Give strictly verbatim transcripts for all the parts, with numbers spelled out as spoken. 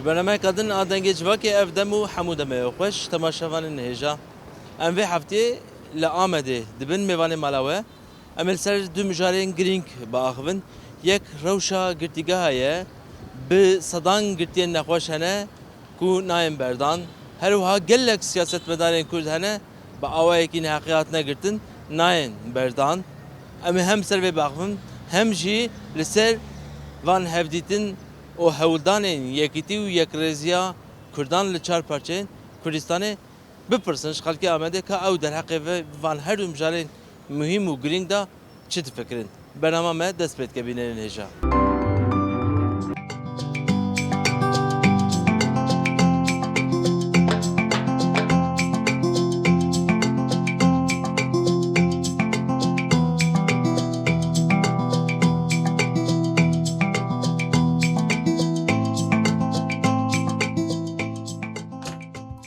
Bernameyeka din a Dengê Civakê ev dem û hemû demê xweş temaşevanên hêja. Em vê heftiyê li Amedê dibin mêvanê mala we. Em ê li ser du mijarên girîng biaxivin. Yek rewşa girtîgeha ye. Bi sedan girtiyên nexweş hene ku nayên berdan. Her wiha gelek siyasetmedarên Kurd hene, bi awayekî neheqî hatine girtin, nayên berdan. Em ê hem ser vê biaxivin, hem jî li ser van hevdîtin û hewldanên yekîtî û yekrêziya Kurdan li çar parçeyên Kurdistanê bipirsin ji xelkê Amedê ka ew derheqê ve van her du mijarên muhîm û girîng de çi difikirin. Bernama me dest pê dike, bînerên hêja.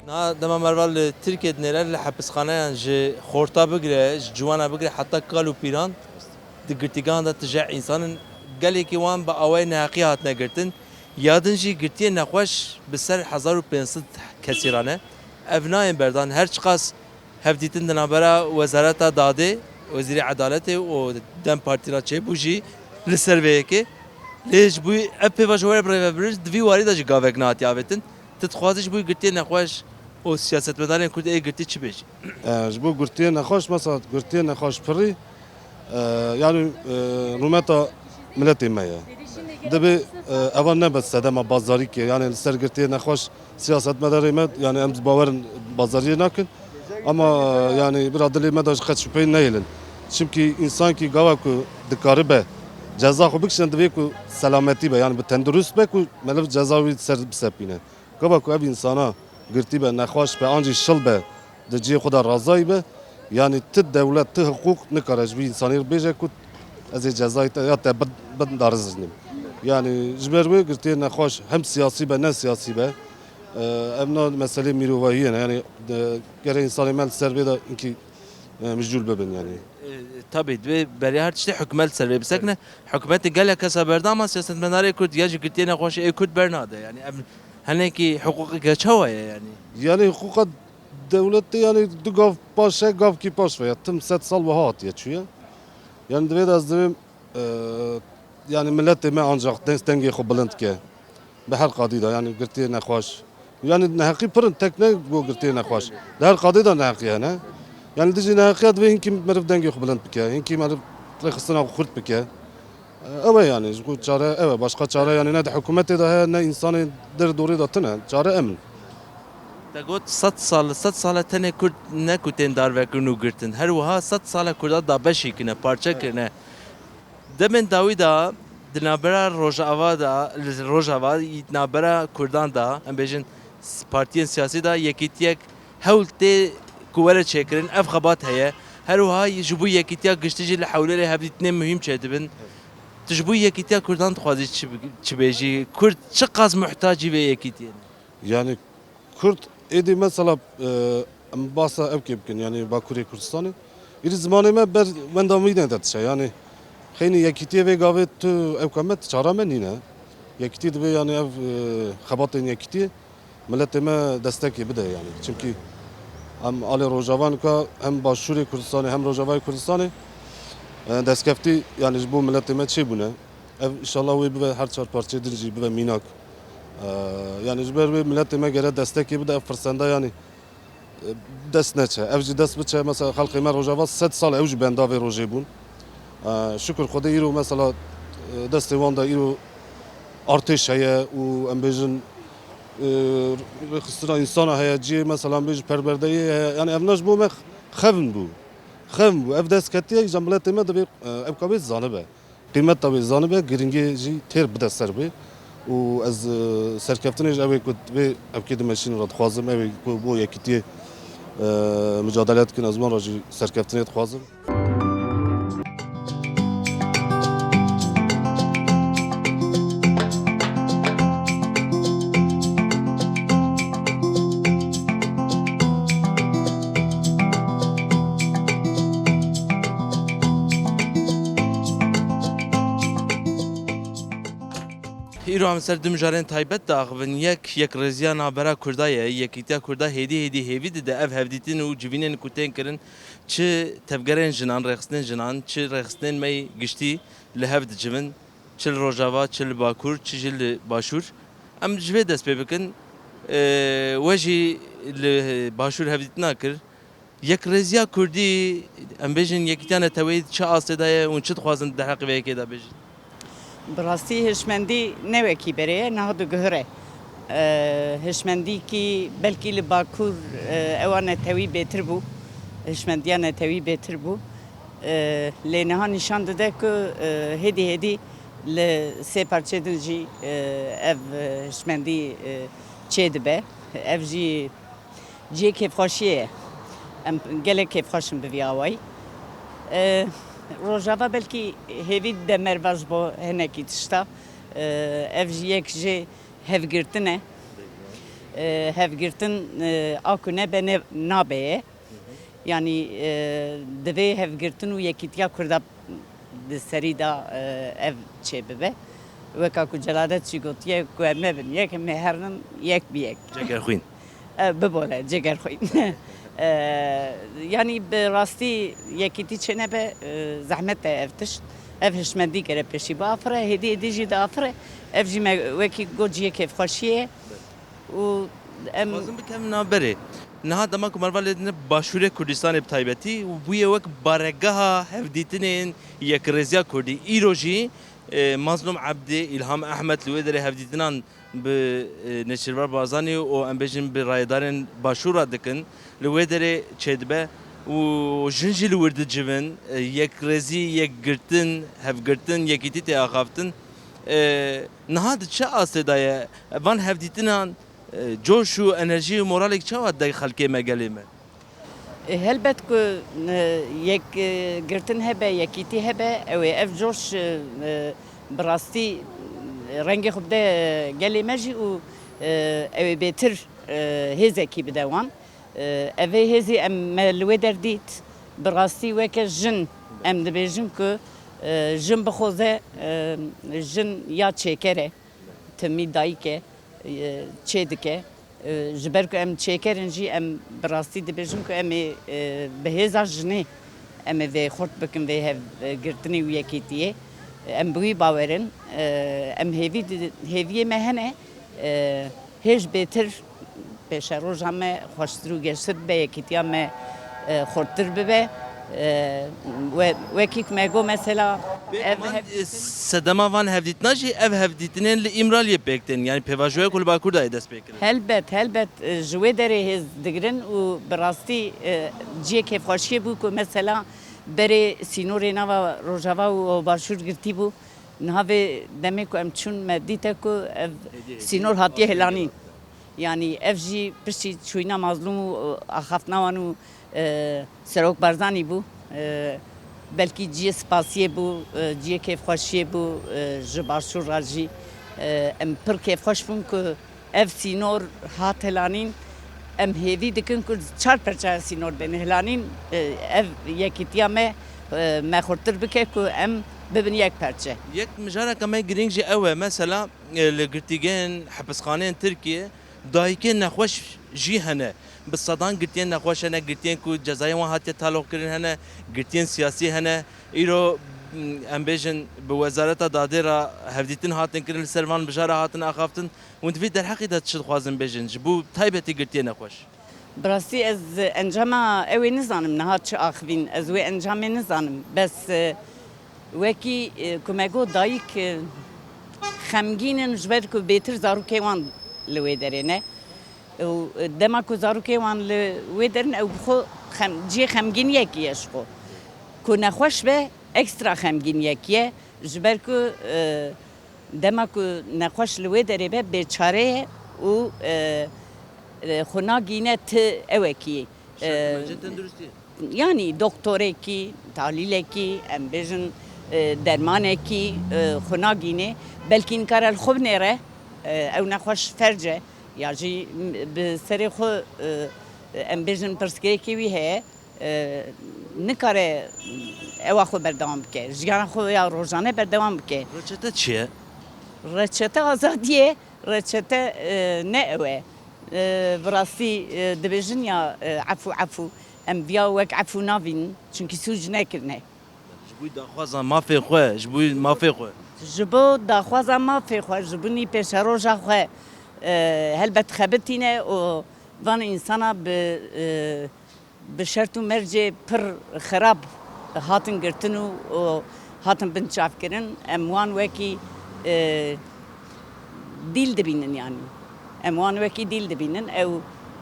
Niha dema merva li Tirkiyê dinêre, li hepisxaneyan ji xorta bigire, ji ciwana bigire heta kal û pîran di girtîgehan de tije însan in. Gelekî wan bi awayê neheqî hatine girtin. Ya din jî girtiyên nexweş bi ser hezar û pênc sed kesî re ne. Ev nayên berdan. Her çiqas hevdîtin di navbera Wezareta Dadê, Wezîrê Edaletê û DEM Partî re çêbû jî li ser vê yekê. Lê ji bo ev pêvajoya were birêvebirin, di vî warî de jî gavek nehatiye avêtin. Tu dixwazî ji bo girtiyên nexweş û siyasetmedarên Kurd ê girtî çi bêjî? E, ji bo girtiyên nexweş, mesela girtiyên nexweş pirî, e, yanî, e, rûmeta miletê me ye. Divê, e, eva nebe sedema bazarîkê, yanî li ser girtiyên nexweş siyasetmedarê me, yanî em bawer in bazariyê nakin. Ama, e, yanî bira dilê me de ji qet şüpheyê neyêlin. Çimkî însankî gava ku dikaribe ceza xwe bikişin, divê ku selametî be, yanî bi tendurist be ku meriv ceza wî ser bisepîne. Gava ku ev însana girtî be, nexweş be, an jî şil be, di cihê xwe de razayî be, yanî ti dewlet, ti hiqûq nikare ji vî însanî re bêje ku ez ê cezayê te ya te bid-, bidarizinim. Yanî ji ber wê girtiyê nexweş hem siyasî be, ne siyasî be, e, ev na meselê mîrovahiyê ne. Yanî, e, gere însanê me li ser vê de hinkî, e, mijûl bibin yanî. E, tabî, divê beriya her tiştê hikûmet ser vê bisekine. Hikûmetê gelek kesa berde ama siyasetmedarê Kurd ya jî girtiyê nexweşê ê Kurd bernade. Yanî ev hinekî hiqûqeke çawa ye yanî? Yanî hiqûqa dewletê yanî du gav paş e, gavkî paş ve ya. Tim sed sal wiha hatiye çûye. Yanî divê de ez divêm, e, yanî miletê me ancak deng-, dengê xwe bilind ke. Bi her qadî de, yanî girtiyê nexweş. Yanî neheqî pir in, tek ne bo girtiyê nexweş. Li her qadî de neheqî hene. Yanî dijî neheqiya divê hinkî meriv dengê xwe bilind bike, hinkî meriv rêxistina xwe xurt bike. Ew e yanî, ji xwe çare ew e. Başqa çare yanî ne di hikûmetê de heye, ne însanê der dorê de tune. Çare em in. Te got sed sal, sed sal e tenê Kurd ne ku tên darvekirin û girtin. Her wiha sed sal e Kurda dabeşî kirine, parçe kirine. Demên dawî de di navbera Rojava de, li Rojava, di navbera Kurdan de, em bêjin s-, partiyên siyasî de yekîtiyek hewl tê ku were çêkirin, ev xebat heye. Her wiha ji bo yekîtiya giştî jî li Hewlêrê hevdîtinên muhîm çêdibin. Tu ji bo yekîtiya Kurdan dixwazî çi bi-, çi bêjî? Kurd çiqas muhtacî vê yekîtiyê ne? Yanî Kurd êdî mesela, e, em basa ev kê bikin, yanî Bakurê Kurdistanê. Êdî zimanê me ber wenda wî ne de dişe, yanî xeynî yekîtiyê vê gavê tu ew ka me çara me nîne. Yekîtî divê yanî ev, e, xebatên yekîtiyê miletê me destekê bide yanî. Çimkî em alê Rojava nika hem Başûrê Kurdistanê hem Rojavayê Kurdistanê, e, destkeftî yanî ji bo miletê me çêbûne. Ev înşallah wê bibe her çar parçeyê din jî bibe mînak. E, yanî ji ber wê miletê me gere destekê bide ev firsenda yanî, e, dest neçe. Ev jî dest biçe, mesela xelkê me Rojava sed sal ew jî benda vê rojê bûn. E, şukir Xwedê îro mesela, e, destê wan de îro artêş heye û em bêjin, e, rêxistina însana heye, cihê mesela em bêjin perwerdeyê heye. Yanî ev ne ji bo me xevn bû. Xevn bû. Ev dest ketiye, îja miletê me divê, e, ev ka wê zanibe. Qîmeta wê zanibe, girîngiyê jî têr bide ser wê û ez, e, serkeftinê ji ew ê ku vê evkê dimeşînin re dixwazim, ew ê ku bo yekîtiyê, e, micadele dikin, ez wan re jî serkeftinê dixwazim. Îro em ser du mijarên taybet diaxivin. Yek, yekrêziya navbera Kurda ye. Yekîtiya Kurda hêdî hêdî hêvî dide ev hevdîtin û civînên ku tên kirin, çi tevgerên jinan, rêxistinên jinan, çi rêxistinên me yê giştî li hev dicivin, çi li Rojava, çi li Bakur, çi jî li Başûr. Em ji vê dest pê bikin. Ee, we jî li Başûr hevdîtina kir. Yekrêziya Kurdî, em bêjin, yekîtiya neteweyî çi astê de ye û çi dixwazin di derheqê vê yekê de bêjin? Bi rastî hişmendî ne wekî berê ye, niha diguhere. Ee, hişmendîkî belkî li Bakur, e, ewa netewî bêtir bû. Hişmendiya netewî bêtir bû. Ee, lê niha nîşan dide ku, e, hêdî hêdî li sê parçê din jî, e, ev, e, hişmendî, e, çêdibe. Ev jî cihê kêfxweşiyê ye. Em gelek kêfxweş in bi vî awayî. E, Rojava belkî hêvî dide merva ji bo hinekî tişta. E, ev jî yek jê hevgirtin e. E, hevgirtin, e, a ku nebe ne, nabe ye. Yanî, e, divê hevgirtin û yekîtiya Kurda di serî de, e, ev çêbibe. Weka ku Celadet jî gotiye ku em nebin yek, em ê herin yek bi yek. Cegerxwîn. E, bibore, cegerxwîn. E, yanî bi rastî yekîtî çênebe, e, zehmet e ev tişt. Ev hişmendî gere pêşî biafire, hêdî hêdî jî diafire. Ev jî me wekî got cihê kêfxweşiyê ye. Û em Dixwazim bikevim navberê. Niha dema ku merva lê dine Başûrê Kurdistanê bi taybetî û bûye wek baregeha hevdîtinên yekrêziya Kurdî. Îro jî, e, Mazlûm Ebdî, Îlham Ehmed li wê derê hevdîtinan bi, e, Nêçîrvan Barzanî û em bêjin bi rayedarên Başûr re dikin. Li wê derê çêdibe û jin jî li wir dicivin, e, yekrêzî, yekgirtin, hevgirtin, yekîtî tê axaftin. E, niha di çi astê de ye? Van hevdîtinan, e, coş û enerjî û moralek çawa dide xelkê me, gelê me? E, helbet ku, e, yek, e, girtin hebe, yekîtî hebe, ew ê ev coş, e, e, bi rastî, e, rengê xwe bide, e, gelê me jî û, e, ew ê bêtir, e, hêzekî bide wan. E, evê hêzî em, me li wê der dît, bi rastî weke jin em dibêjin ku, e, jin bixoze, e, jin ya çêker e, timî dayik e, e, çê dike. E, ji ber ku em çêker in jî, em bi rastî dibêjin ku em ê, e, bi hêza jinê em ê vê xurt bikin vê hev, e, girtinê û yekîtiyê. Em bi wî bawer in. E, em hêvî di-, hêviyê me hene, e, hêj bêtir pêşeroja me xweştir û geştir bibe, yekîtiya me, e, xurttir bibe. E, we-, wekî ku me got mesela ev Bêguman, hev- e, sedema van hevdîtina jî ev hevdîtinên li Îmraliyê pêk tên. Yanî pêvajoya ku li Bakur de yê dest pê kirin. Helbet, helbet, e, ji wê derê hêz digirin û bi rastî, e, cihê kêfxweşiyê bû ku mesela berê sînorê nava Rojava û Başûr girtî bû. Niha vê demê ku em çûn me dîte ku ev Hêdî, hêdî, sînor hatiye hatiye hilanîn. Yanî ev jî piştî çûyîna Mazlûm û, e, axaftina wan û, e, Serok Barzanî bû. E, belkî cihê spasiyê bû, e, cihê kêfxweşiyê bû, e, ji Başûr re jî. E, em pir kêfxweş bûn ku ev sînor hat hilanîn. Em hêvî dikin ku çar perçeya sînor bên hilanîn. E, ev yekîtiya me, e, me xurtir bike ku em bibin yek perçe. Yek mijareke me girîng jî ew e. Mesela, e, li girtîgehên, hepisxaneyên Tirkiyê dayikên nexweş jî hene. Bi sedan girtiyên nexweş hene, girtiyên ku cezayên wan hatiye taloqkirin hene, girtiyên siyasî hene. Îro, m, em bêjin bi Wezareta Dadê re hevdîtin hatin kirin li ser van mijara hatin axaftin. Hûn di vî derheqî de çi dixwazin bêjin ji bo taybetî girtiyên nexweş? Bi rastî ez encama ew ê nizanim niha çi axivîn. Ez wê encamê nizanim. Bes, e, wekî, e, ku me got dayik, e, xemgîn in ji ber ku bêtir zarokê wan li wê derê ne. Û, e, dema ku zarokê wan li wê der in ew bi xwe xem-, cihê xemgîniyekî ye ji xwe. Ku nexweş be ekstra xemgîniyekî ye. Ji ber ku, e, dema ku nexweş li wê derê be, bêçare ye û, e, e, xwe nagîne ti ewekî, e, Şertmence tenduristiyê. Yanî doktorekî, talîlekî, em bêjin, e, dermanekî, e, xwe nagîne. Belkî nikare li xwe binêre, e, ew nexweş felc e. Ya jî bi serê xwe, e, em bêjin pirsgirêkê wî heye. E, nikare ewa xwe berdewam bike. Jiyana xwe ya rojane berdewam bike. Reçete çi ye? Reçete azadiyê, reçete, e, ne ew e. E, bi rastî, e, dibêjin ya, e, efû, efû. Em viya wek efû navînin, çunkî sûc nekirine. Ji bo daxwaza mafê xwe, ji bo mafê xwe. Ji bo daxwaza mafê xwe, ji bo nî pêşeroja xwe, e, helbet xebitîne û van însana bi, e, bi şert û mercê pir xirab hatin girtin û, û hatin binçavkirin. Em wan wekî, e, dîl dibînin, yanî. Em wan wekî dîl dibînin. Ew,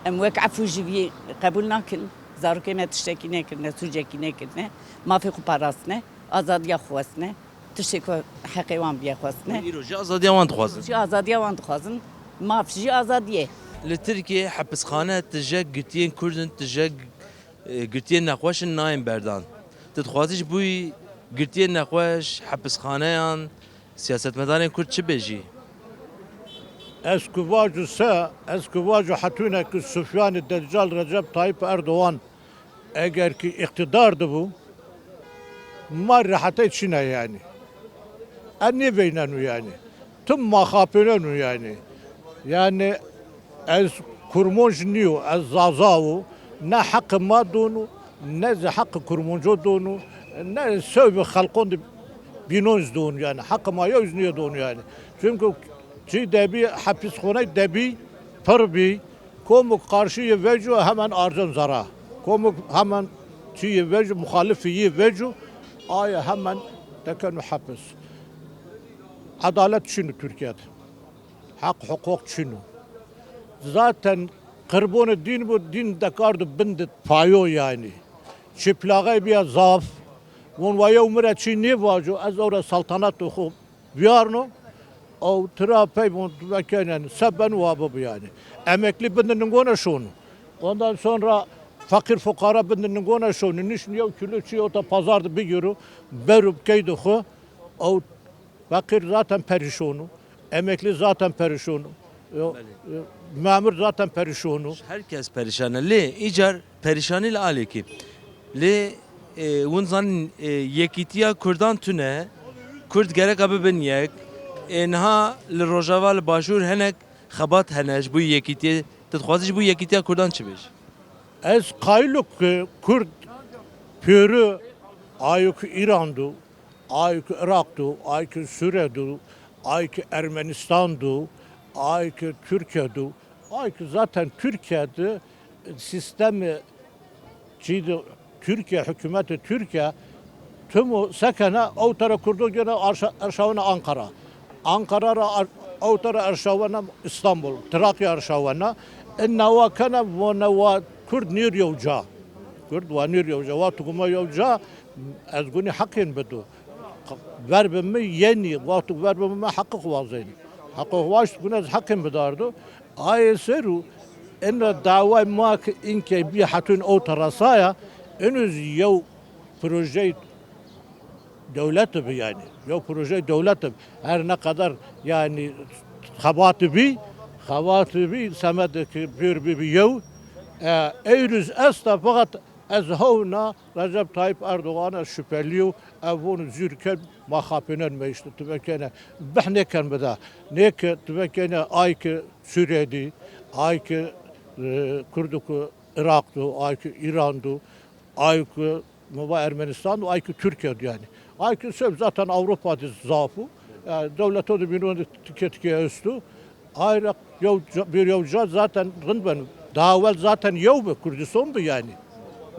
em wek efû ji vî qebûl nakin. Zarokê me tiştekî nekirine, sûcekî nekirine. Mafê xwe parastine, azadiya xwe xwestine. Tiştê ku heqê wan bûye xwestine. Îro jî azadiya wan dixwazin. Jî azadiya wan dixwazin. Maf jî azadiyê. Li Tirkiyê hepisxane tije girtiyên Kurd in, tije, e, girtiyên nexweş in nayên berdan. Tu dixwazî ji bo girtiyên nexweş, hepisxaneyan, siyasetmedarên Kurd çi bêjî? Ez ku vajo se, ez ku vajo hetûne ku Sufyanê Deccal Recep Tayyip Erdogan eger ki îqtidar dibû, ma rehetey çine yanî. Ez nêveynenû yanî. Tim ma xapênenû yanî. Yanî ez kurmonc nîyo, ez zaza û ne heqê ma donû, ne zî heqê kurmonco donû, ne sewbê xelqon di bînon zî donû yanî. Heqê ma yew zî nîyo donû yanî. Çimku çî debî, hepisxoney debî, pir bî, Komok qarşî yê veco hemen arzen zara. Komok hemen çi yê veco, muxalifî yê veco, aye hemen dekeno hepis. Edalet çin û Tirkiye de. Heq, huquq çin û. Zaten qirbonê dîn bû, dîn dekardo bin de payo yanî. Çiplaxey biya zaf. Von wa yew mire çî nêvaco, ez ewra saltanat xwe biyarno, ew tira pey bûn vekenen, se ben wa bibiyanî. Emeklî bindin ningona şûn. Ondan sonra fakir fukara bindin ningona şûn. Nişn yew kilo çî ota pazar de bigîru, beru bikeydi xwe. Ew fakir zaten perişon û. Emeklî zaten perişon û. Yo, Belê. Memur zaten perişon û. Her kes perişan e. Lê îcar perişanî li alêkî. Lê, e, hûn zanin, e, yekîtiya Kurdan tune, Kurd gereka bibin yek. E, niha li Rojava, li Başûr hinek xebat hene ji bo yekîtiyê. Tu dixwazî ji bo yekîtiya Kurdan çi bêjî? Ez qayilo ku Kurd pêrû ayê ku Îran do, ayê ku Iraq do, ayê ku Sûriye do, ayê ku Ermenistan do, ayê ku Tirkiye do, ayê ku zaten Tirkiye de sîstemê Çî di Tirkiye, hikûmetê Tirkiye timo sekene ew tera Kurdo gene arşa-, erşawena Ankara. Ankara ra ar-, ew tera erşawena Îstanbul, Trakya erşawena. Inna wa kene vone wa Kurd nîr yew ca. Kurd wa nîr yew ca. Wa tu guma yew ca, ez gunî heqên bidu. Ver bi min yenî, wa tu ver bi min heqi xwazên. Heqi xwaş gune ez heqên bidardu. Ayê ser û ina daway ma ki inkey bî hetûn ew terasaya, inu zî yew projeyê dewleti bi yanî. Yew projeyê dewleti bi. Her ne qeder yanî xebati bî, xebati bî, semedê ki pêr bî bi yew. E, eyrûz esta feqet ez hewna Recep Tayyip Erdogan ez şüphelî û ev hûn zûr ken ma xapênen me işte tibekene. Bih nêken bida. Nêke tibekene ay ki Sûriyedî, ay ki, e, Kurdu ku Iraq du, ay ki Îran du, ay ki meva Ermenistan du, ay ki Türkiye du yani. Ay ki seb zaten Avrupa di zaf û, e, dewleto di bînon di tike tike estu. Ay ra yew ca-, bir yew ca zaten rind ben. Daha ewel zaten yew bi, Kurdistan bi yani.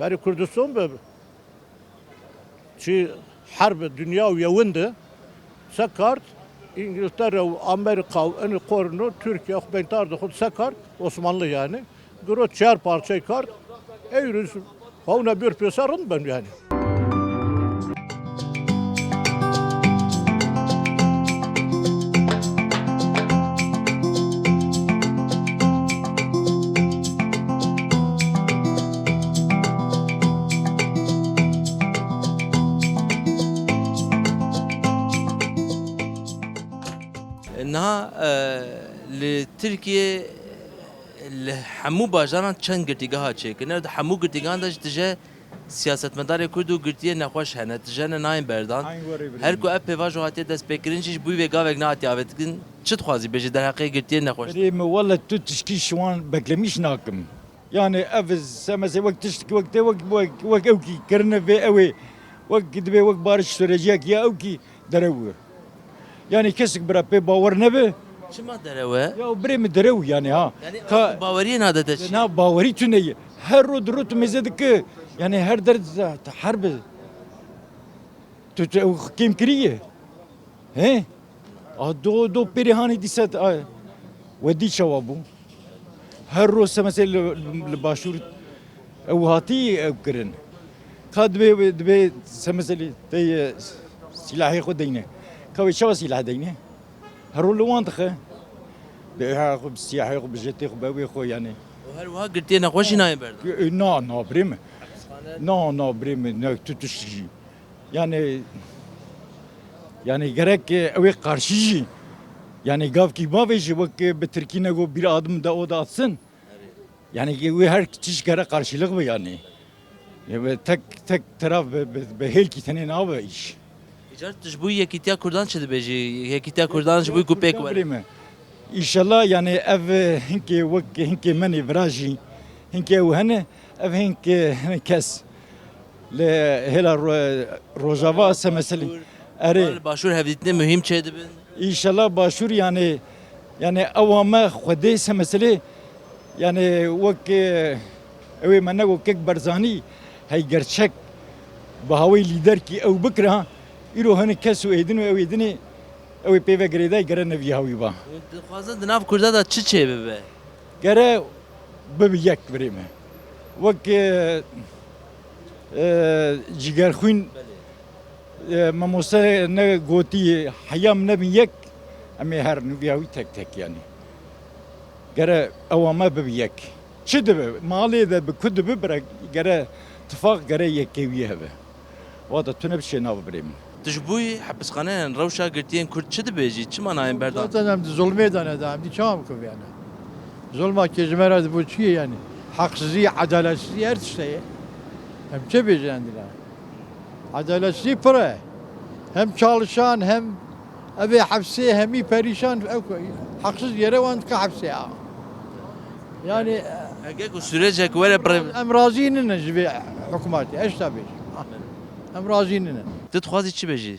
Berî Kurdistan bi. Çi herb dinya û yewin de se kart, Îngiltere û Amerîka û enî qorno Tirkiye xwe beyntar de xwe se kart, Osmanlı yani. Giro çar parçey kart, eyrûz hewne bir pêse rind ben yani. Niha, e, li Tirkiyê li hemû bajaran çend girtîgeha çêkirine. Di hemû girtîgehan de jî tije Siyasetmedarê Kurd û girtiyên nexweş hene, tije ne nayên berdan. Her ku ev pêvajo hatiye destpêkirin jî ji bo vê gavek nehatiye avêtin. Çi dixwazî bêjî derheqê girtiyên nexweş? Berê min, wele tu tişkî ji wan beklemîş nakim. Yani ev semesê wek tişt, wek tê, wek, wek, wek ew kî kirine vê ew ê. Wek dibê wek barış süreciyek ya ew kî derew. Yani kesik bira pê bawer nebe. Çima derew e? Ya birê min derew yani ha. Yani Ka- ew baweriyê nade te çi? Na bawerî tune ye. Her ro di ro tu mêze dike. Yani her derd herbe. Tu, tu ew kêm kiriye. He? A do, do pêrê hanê dîsa, a, we dî çawa bû? Her roj semesê li, li, li başûr ew hatî ew kirin. Ka dibê, dibê semesê li tê, e, sîlahê xwe deyne. Ka wê çawa sîlah deyne? Her roj li wan dixe. Bi ha xwe, bi sîlahê xwe, bi jetê xwe, bi wê xwe yani. Û her wiha girtiyê nexweşî nayê berdan. E, na, na birê min. Na, na birê min, ne tu tişt jî. Yani, yani gerek, e, ew ê qarşî jî, yani gavkî mavê jî wek, e, bi tirkî ne got, bir adım da o da atsın. Yani wê her tişt gere qarşılık be yani. Ya be tek, tek taraf be, be, be hêlkî tenê nabe iş. Îcar tu ji bo yekîtiya Kurdan çi dibêjî? Yekîtiya Kurdan ji bo ku pêk were? Birê me. Înşallah yani ev, e, hinkê wek hinkê menê vira jî hinkê ew hene, ev hinkê hene kes. Li hêla ro-, Rojava se meselê. Erê. Li Başûr hevdîtinê muhîm çêdibin. Înşallah Başûr yani, yani ewa me Xwedê se meselê, yani wek, e, ew ê me nego kek Barzanî hey gerçek bi hawê lîderkî ew bikira, îro hinek kes û êdin û ew êdinê ew ê pê ve girêdayî gere nevî hawî ba. Dixwazin di nav Kurda de çi çêbibe? Gere bibe yek birê me. Wek, e, e, Cîgerxwîn, e, mamoste ne gotî, heya min nebin yek, em ê herin û viya wî tek tek yani. Gere ewa me bibe yek. Çi dibe? Malê de bi ku dibe bire gere tifaq, gere yekê wî hebe. Wata tune bi şênav birê min. Tu ji bo hepisxaneyan rewşa girtiyên Kurd çi dibêjî? Çima nayên berdan? Zaten em di zulmê de ne de, em dî çawa bikin yani? Zulma kê ji me re dibû çi ye yani? Heqsizî, edaletsizî her tişte ye. Em çi bêjin em dî ne? Edaletsizî pir e. Hem çalışan hem Ev ê hepsê hemî perîşan, ew heqsiz yere wan dike hepsê a. Yani, heke ku sürecek were pir- em razî nine ji vê hikûmetê, ez ta bêjim. Em razî nine. Tu dixwazî çi bêjî?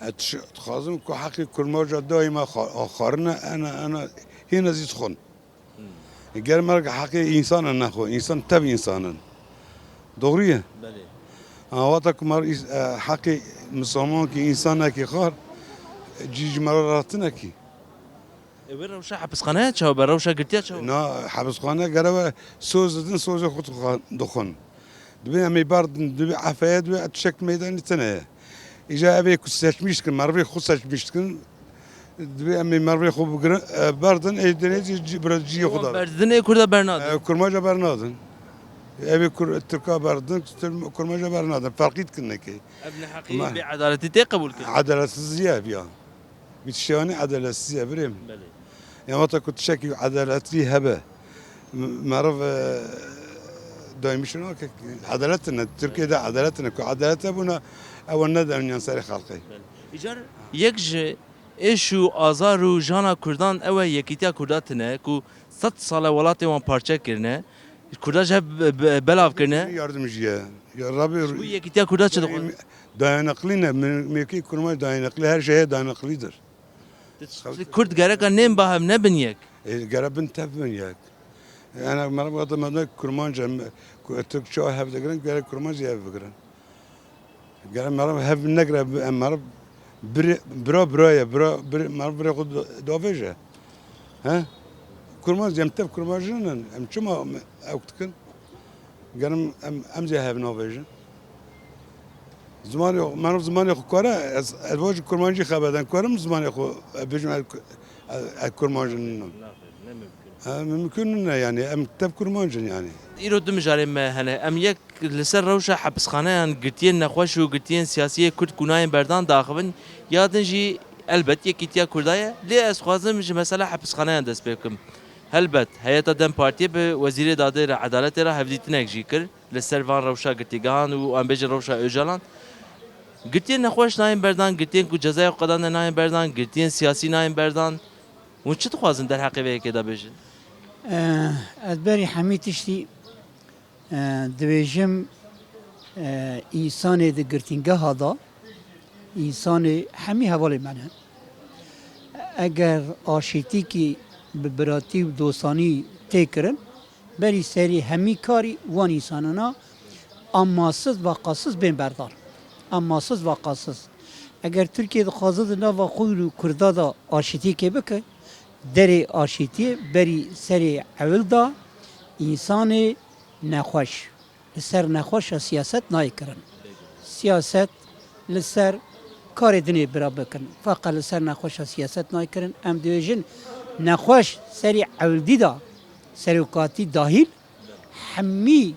Ez diş-, dixwazim ku heqê kurmaca daîma xwa-, xwarine, ene, ene, hîne zî dixwin. Ger merg heqê însan e nexwe, însan tev însan in. Doğru ye? Belê. Ha, wata ku mer îs-, e, heqê misilmankî, însanekî xwar, cî ji me re rahat nekî. E, wê rewşa hepisxaneya çawa be, rewşa girtiya çawa be? Na, hepisxane gere we soz didin, sozê xwe dixwe-, dixwin. Dibê em ê berdin, dibê efeye, dibê tişek meydanî tune ye. Îja ev ê ku seçmîş dikin, merivê xwe seçmîş dikin. Dibê em ê merivê xwe bigirin, e, berdin, ê dinê jî ci-, bira ciyê xwe Wan da. Berdin ê Kurda bernadin. E, kurmaca bernadin. Ev ê kur-, Tirka berdin, Tir-, kurmaca bernadin. Ferqî dikin nekê. Ev neheqî, Ma- bêedaletî tê qebûl kirin? Edaletsizî ye ev ya. Wî tiştê anî edaletsizî ye, birê min. Belê. Ya wata ku tiştekî edaletî hebe, m-, meriv, e, daîmî şuna ke edalet ne, Tirkiye de edalet ne. Ku edalet hebûna, ew ne derûniyan serê xelkê. Belê. Îcar yek ji êş û azar û jana Kurdan ew e, yekîtiya Kurda tine ku sed sal e welatê wan parçe kirine. Kurda ji hev be-, be-, belav kirine. Yardim jî ye. Ya Rabî. Ji bo yekîtiya Kurda çi dixwin? Dayanıklı ne? Me-, mevki kurmac dayanıklı, her şeye dayanıklıdır. Kurd gereka nên ba hev, nebin yek. E, gere bin tev bin yek. Yani meriv wata me de kurmanc em, ku Tirk çawa hev digirin, gere kurmanc hev bigirin. Gere meriv hev negire, em meriv bire-, bira bira ye, bira, bire, meriv birê xwe da-, davêje. He? Kurmanc em tev kurmanc ninin, em çima em ew dikin? Genim em, em zî hev navêjin. Zimanê xwe, meriv zimanê xwe kare, ez, ez vajî kurmancî xebeden, karim zimanê xwe, e, bêjim ez, ez, ez kurmanc ninim. Naxêr, ne mimkun. E, mimkun nine yani, em tev kurmanc in yani. Îro du mijarên me hene. Em yek li ser rewşa hepisxaneyan, girtiyên nexweş û girtiyên siyasî yê Kurd ku nayên berdan diaxivin, ya din jî elbet yekîtiya Kurda ye. Lê ez dixwazim ji mesela hepisxaneyan dest pê bikim. Helbet, heyeta DEM Partiyê bi Wezîrê Dadê re, Edaletê re hevdîtinek jî kir. Li ser van rewşa girtîgehan û em bêjin rewşa Ocalan, girtiyên nexweş nayên berdan, girtiyên ku cezaya xwe qedandin nayên berdan, girtiyên siyasî nayên berdan. Hûn çi dixwazin derheqê vê yekê de bêjin? Eh, ez berî hemî tiştî, eh, dibêjim, eh, însanê di girtîngeha de, însanê hemî hevalê me ne. Eger aşîtîkî bi biratî û dostanî tê kirin, berî serî hemî karî wan însanana amasiz ve qasiz bên berdan. Amasiz ve qasiz. Eger Tirkiye dixwaze di nava xwe û Kurda de aşîtîkê bike, derê aşîtiyê berî serê ewil de însanê nexweş. Li ser nexweşa siyaset nayê kirin. Siyaset li ser karê dinê bira bikin. Feqet li ser nexweşa siyaset nayê kirin. Em dibêjin nexweş serî ewildî de serokatî dahîl hemî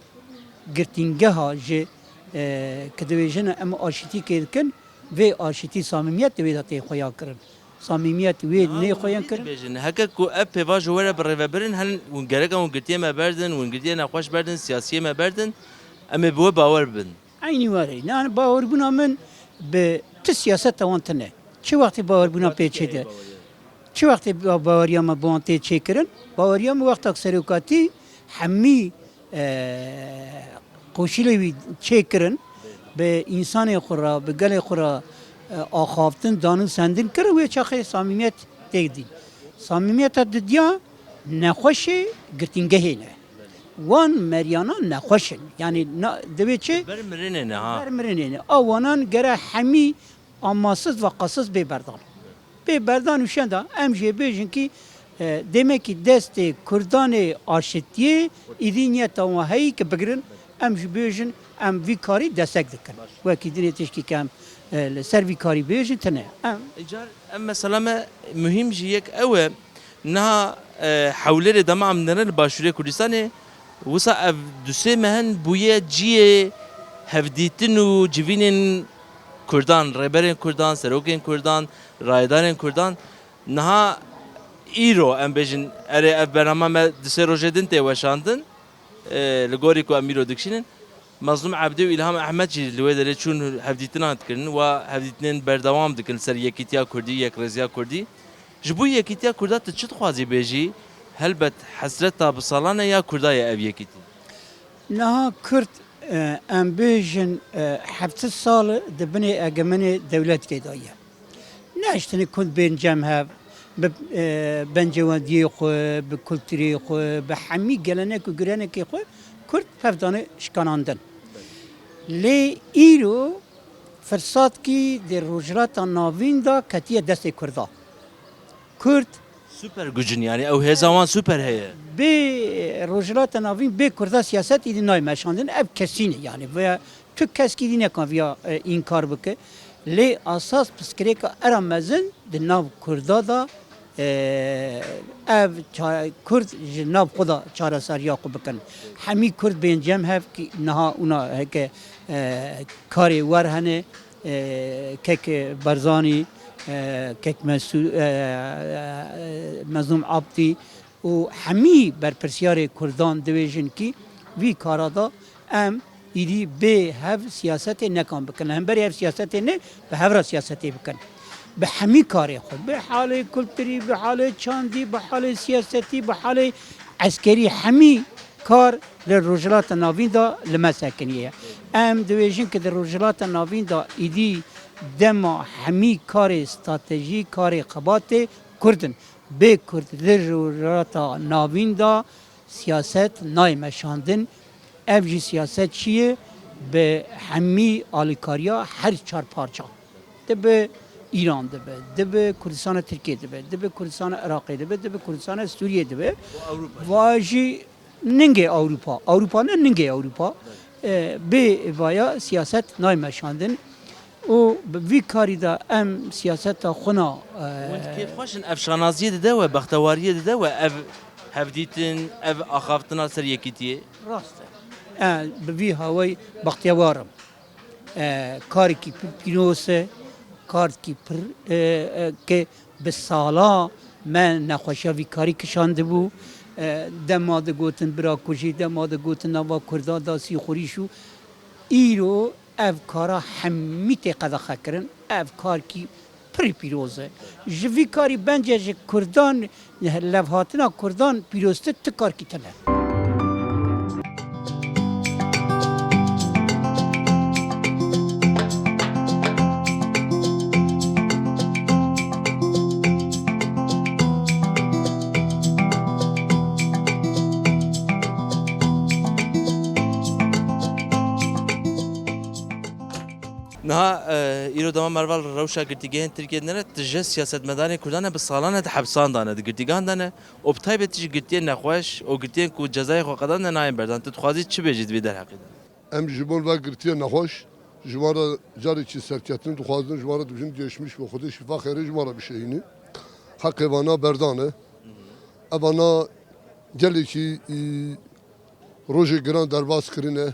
girtîngeha ji, e, ki dibêjin em aşîtî kê dikin, vê aşîtî samîmiyet di wê de tê xuya kirin. Samîmiyet wê nê xuya kirin. Dibêjin, heke ku ev pêvajo were bi rêvebirin, hen hûn gereka hûn girtiyê me berdin, hûn girtiyê nexweş berdin, siyasiyê me berdin, em ê bi we bawer bin. Eynî were. Yani bawerbûna min bi tu siyaseta wan tune. Çi wextê bawerbûna pê çê de? Çi wextê ba-, baweriya me bi wan tê çêkirin? Baweriya min wexta ku serokatî hemî, e, qoşîlê wî çêkirin, bi însanê xwe re, bi gelê xwe re, e, axaftin, dan û sendin kirin, wê çaxê samîmiyet têk dîn. Samîmiyeta didiya nexweşê girtîngehê ne. Wan meriyana nexweş in. Yani na, divê çi? Ber mirinê ne ha. Ber mirinê ne. A wanan gere hemî amasiz ve qasiz bê berdan. Bê berdan û şenda em jê bêjin ki, e, demekî destê Kurdanê aşitiyê îdî niyeta wan heyî ki bigirin, em jî bêjin em vî karî destek dikin. Wekî dinê tiştî ke em, e, li ser vî karî bêjin tine. Em Îcar em mesela me muhîm jî yek ew e, niha, e, Hewlêrê dema em dinêrin li Başûrê Kurdistanê, wisa ev du sê meh in bûye ciyê hevdîtin û civînên Kurdan, rêberên Kurdan, serokên Kurdan, rayedarên Kurdan. Niha îro, em bêjin, erê, ev bernama me du sê rojê din tê weşandin, e, li gorî ku em îro dikişînin. Mezlûm Ebdî û Îlham Ehmed jî li wê derê çûn hevdîtinan dikirin, wa hevdîtinên berdewam dikin li ser yekîtiya Kurdî, yekrêziya Kurdî. Ji bo yekîtiya Kurda tu çi dixwazî bêjî? Helbet hesreta bi salan e ya Kurda ye ev yekîtî. Niha Kurd, e, em bêjin, e, hevdeh sal di binê egemenê dewletkê de ye. Nehiştine Kurd bên cem hev, bi, e, bencewendiyê xwe, bi kulturê xwe, bi hemî gelenek û girenekê xwe Kurd hevdane şikanandin. Lê îro firsatkî di Rojhilata Navîn de ketiye destê Kurda. Kurd Super guc in, yani ew hêza wan super heye. Bê Rojhilata Navîn, bê Kurda siyaset îdî nayê meşandin, ev kesî ne yani. Veya tu keskî dî nekan viya, e, înkar bike. Lê asas pirsgirêka era mezin di nav Kurda de, e, ev ça-, Kurd ji nav xwe de çareseriya xwe bikin. Hemî Kurd bên cem hev ki niha ûna heke, e, karê wer hene, e, kek Barzanî, e, kek Mesû-, e, e, Mezlûm Abdî, û hemî berpirsiyarê Kurdan dibêjin kî vî kara da em îdî bê hev siyasetê nekan bikin. Li hemberî hev siyasetê ne, bi hev re siyasetê bikin. Bi hemî karê xwe, bi halê kulturî, bi halê çandî, bi halê siyasetî, bi halê eskerî, hemî kar li Rojhilata Navîn de li me sekiniye. Em dibêjin ki di Rojhilata Navîn de îdî dema hemî karê stratejî, karê xebatê Kurd in. Bê Kurd li Rojhilata Navîn de siyaset nayê meşandin. Ev jî siyaset çi ye? Bi hemî alîkariya her çar parça. Dibe Îran dibe, dibe Kurdistana Tirkiye dibe, dibe Kurdistana Iraqê dibe, dibe Kurdistana Sûriye dibe. Va jî ningê Ewropa. Ewropa ne, ningê Ewropa. E, bê vaya siyaset nayê meşandin. Û bi vî karî de em siyaseta xwe na, e, Hûn kêfxweş in, ev şanaziyê dide we, bextewariyê dide we, ev hevdîtin, ev axaftina ser yekîtiyê? Rast e. E, bi vî hawayî bextewar im. E, karekî pir pîroz e, karekî pir, e, e, ke bi sala me nexweşiya vî karî kişandibû. E, dema digotin birakujî, dema digotin nava Kurda da sîxurîş û îro ev kara hemî tê qedexekirin. Ev karkî pirî pîroz e. Ji vî karî bence ji Kurdan, levhatina Kurdan pîroztir ti karkî tune. Niha, e, îro dema merval rewşa girtîgehên Tirkiye dinere, tije siyasetmedarên Kurdan e bi salan e di hepsan de ne, di girtîgehan de ne, û bi taybetî jî girtiyên nexweş û girtiyên ku cezayê xwe qedandine nayên berdan. Tu dixwazî çi bêjî di vî derheqê de? Em ji bo ve girtiyên nexweş, ji wan re carekî serketin dixwazin, ji wan re dibêjin geçmiş ve Xwedê şîfa xêrê ji wan re bişehîne. Heqê vana berdan e. Evana gelekî, î, rojê giran derbas kirine.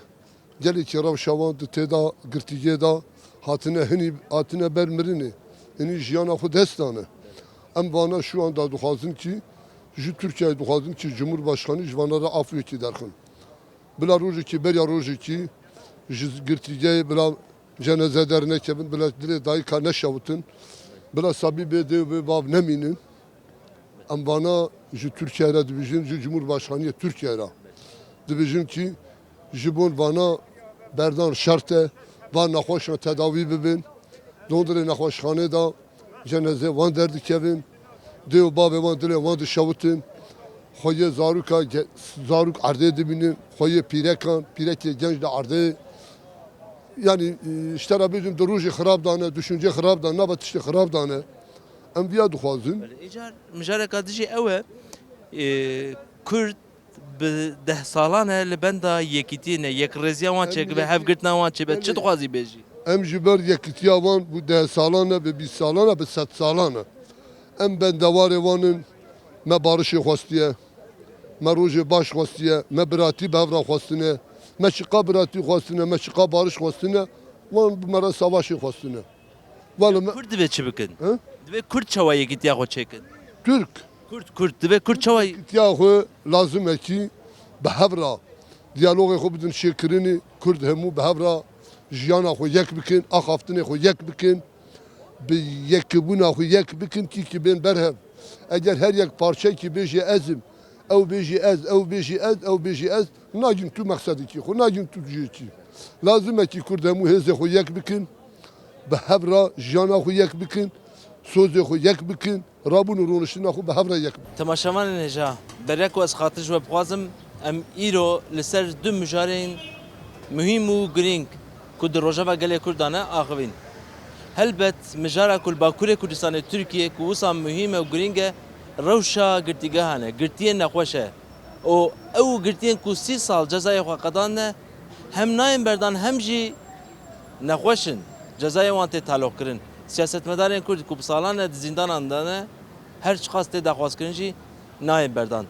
Gelekî rewşa wan di tê de girtîgê de hatine hinî, hatine ber mirinê. Hinî jiyana xwe dest dane. Em vana şu anda dixwazin kî, ji Tirkiyeyê dixwazin kî Cumhurbaşkanî ji vana re afûyekî derxin. Bila rojekî, beriya rojekî ji girtîgehê bila ceneze dernekevin, bila dilê dayika neşewitin, bila sabî bê dê û bê bav nemînin. Em vana ji Tirkiye re dibêjin, ji Cumhurbaşkaniyê Tirkiye re dibêjin kî ji bo vana berdan şert e, van nexweşan tedawî bibin. Di hundirê nexweşxanê de cenezê wan derdikevin, dê û bavê wan dilê wan dişewitin, xweyê zaroka ge-, zarok erdê dimînin, xweyê pîrekan, pîrekê genc li erdê. Yanî, e, ji te re bêjim, di rojê xirab dane, düşüncê xirab dane, nava tiştê xirab dane. Em viya dixwazin. Belê, îcar mijareka dijî ew e, e, Kurd bi deh salan e li benda yekîtiyê ne, yekrêziya wan çêkibe, hevgirtina wan çêbe. Çi dixwazî bêjî? Em ji ber yekîtiya wan bû deh salan e, bi bîst salan e, bi sed salan e. Em bendewarê wan in, me barişê xwestiye, me rojê baş xwestiye, me biratî bi hev re xwestine, me çiqa biratî xwestine, me çiqa bariş xwestine, wan bi me re savaşê xwestine. Wele me Kurd divê çi bikin? He? Divê Kurd çawa yekîtiya xwe çêkin? Türk. Kurd, Kurd. Divê Kurd çawa Yekîtiya xwe lazim e kî bi hev re diyalogê xwe bidin şêkirinî. Kurd hemû bi hev re jiyana xwe yek bikin, axaftinê xwe yek bikin, bi yekbûna xwe yek bikin kî kî bên ber hev. Eger her yek parçekî bêjê ez im, ew bêjî ez, ew bêjî ez, ew bêjî ez, nagîn tu mexsedekî xwe, nagîn tu cihekî. Lazim e kî Kurd hemû hêzê xwe yek bikin, bi hev re jiyana xwe yek bikin, sozê xwe yek bikin, rabûn û rûniştina xwe bi hev re yek bikin. Temaşevanên hêja, berê ku ez xatir ji we bixwazim, em îro li ser du mijarên muhîm û girîng ku di rojeva gelê Kurd de ne axivîn. Helbet mijara ku li Bakurê Kurdistanê Tirkiyê ku wisa muhîm e û girîng e, rewşa girtîgehan e, girtiyên nexweş e. Û ew girtiyên ku sî sal cezayê xwe qedandine, hem nayên berdan hem jî nexweş in. Cezayê wan tê taloqkirin. Siyasetmedarên Kurd ku bi salan e di zîndanan de ne, her çiqas tê daxwazkirin jî nayên berdan.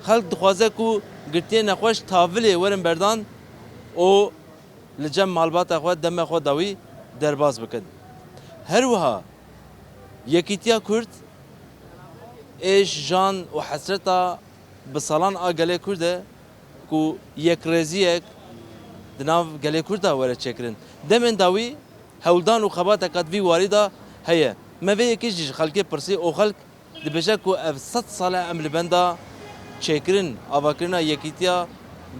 Xelk dixwaze ku girtiyên nexweş tavilê werin berdan û li cem malbata xwe, demê xwe dawî derbas bikin. Her wiha yekîtiya Kurd êş, jan û hesreta bi salan a gelê Kurd e ku yekrêziyek di nav gelê Kurd de were çêkirin. Demên dawî hewldan û xebateka di vî warî de heye. Me vê yekê jî ji xelkê pirsî û xelk dibêje ku ev sed sal e em li benda çêkirin, avakirina yekîtiya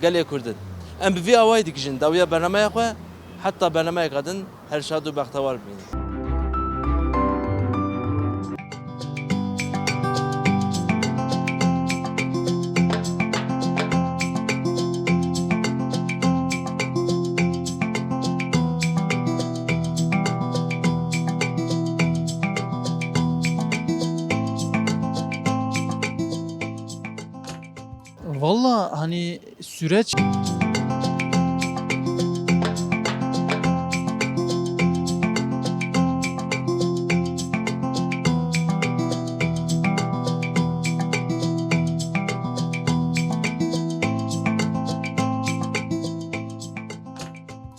gelê Kurd in. Em bi vî awayî digihîjin dawiya bernameya xwe, heta bernameyeka din her şad û bextewar bimînin. Valla hani süreç